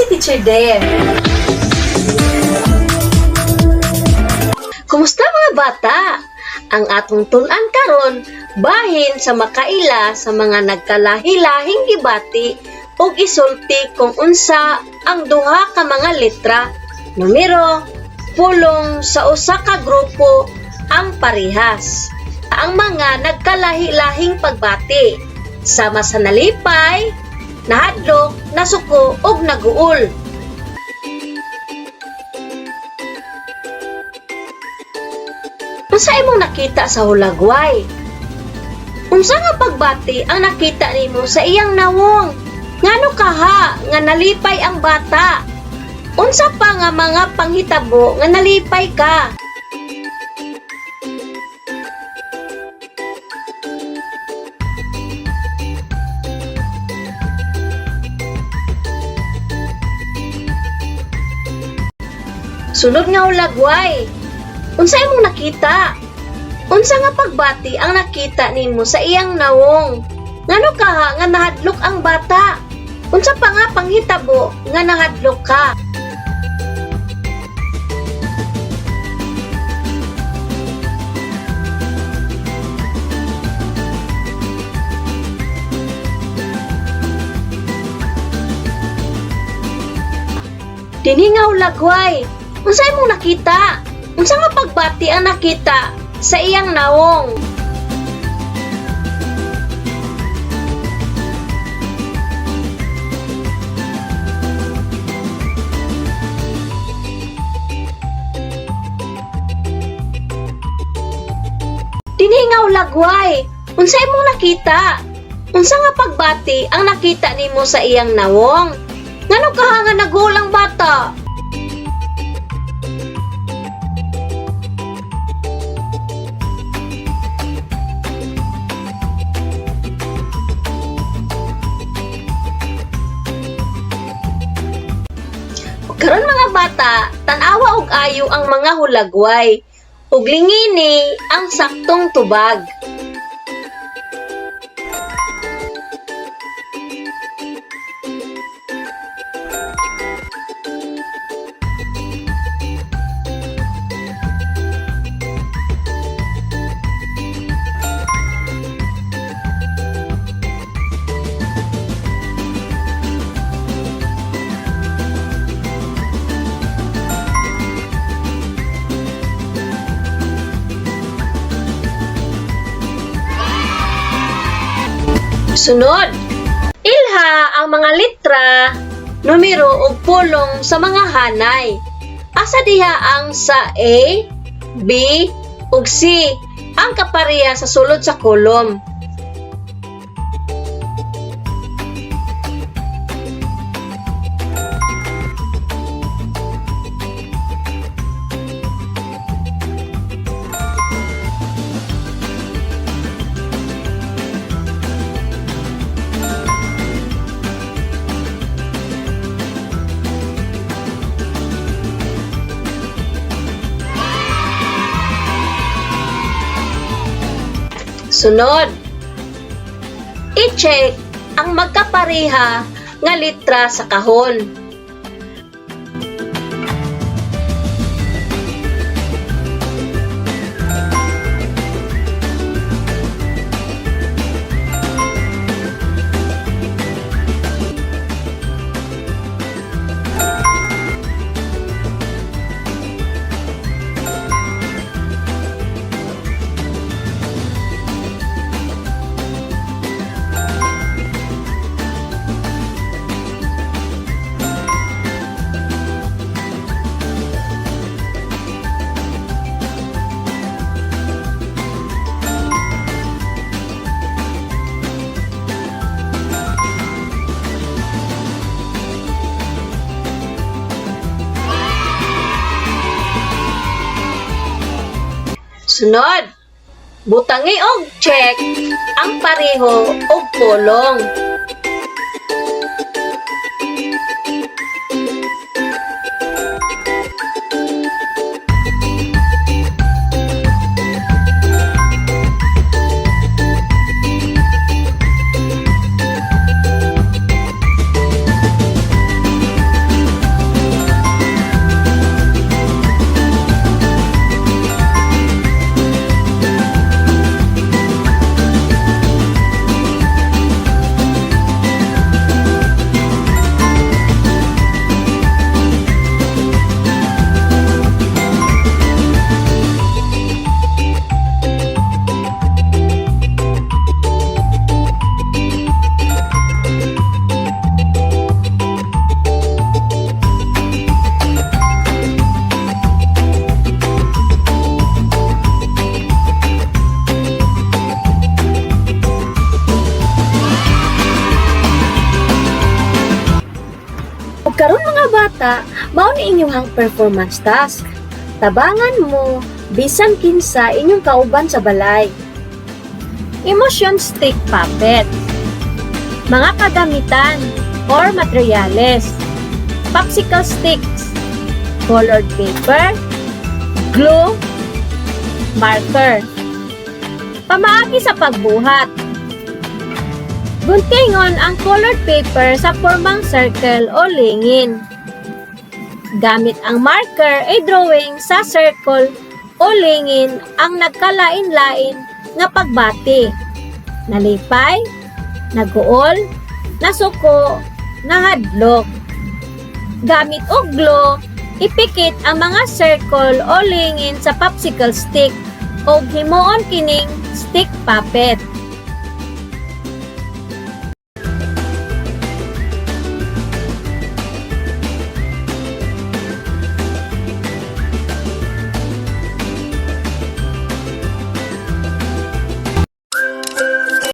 si Teacher Dare. Kumusta, mga bata? Ang atong tun-an karon bahin sa makaila sa mga nagkalahi-lahing gibati ug isulti kung unsa ang duha ka mga letra, numero, pulong sa usa ka grupo ang parehas. Ang mga nagkalahi-lahing pagbati sama sa nalipay, nahadlok, nasuko ug naguol. Unsa imong nakita sa hulagway? Unsa nga pagbati ang nakita nimo sa iyang nawong? Ngano kaha nga nalipay ang bata? Unsa pa nga mga panghitabo nga nalipay ka? Sunod nga hulagway. Unsa imong nakita? Unsa nga pagbati ang nakita nimo sa iyang nawong? Ngano kaha nga nahadlok ang bata? Unsa pa nga panghitabo nga nahadlok ka? Dinhi nga hulagway. Unsa imong nakita? Unsa nga pagbati ang nakita sa iyang nawong? Dinhi nga hulagway. Unsa imong nakita? Unsa nga pagbati ang nakita nimo sa iyang nawong? Ngano kaha nga naguol ang bata? Karon, mga bata, tan-awa og ayo ang mga hulagway ug lingini ang saktong tubag. Sunod, ilha ang mga litra, numero ug pulong sa mga hanay. Asa diha ang sa A, B ug C ang kapareha sa sulod sa kolom? Sunod, i-check ang magkapareha nga litra sa kahon. Sunod, butangi og check ang pareho og pulong. Ug karon, mga bata, mao ni inyong performance task. Tabangan mo bisan kinsa inyong kauban sa balay. Emotion stick puppet. Mga kagamitan or materyales: popsicle sticks, colored paper, glue, marker. Pamaagi sa pagbuhat. Guntingon ang colored paper sa pormang circle o lingin. Gamit ang marker ay drawing sa circle o lingin ang nagkalain-lain nga pagbati. Nalipay, naguol, nasuko, nahadlok. Gamit og glue, ipikit ang mga circle o lingin sa popsicle stick og himuon kining stick puppet.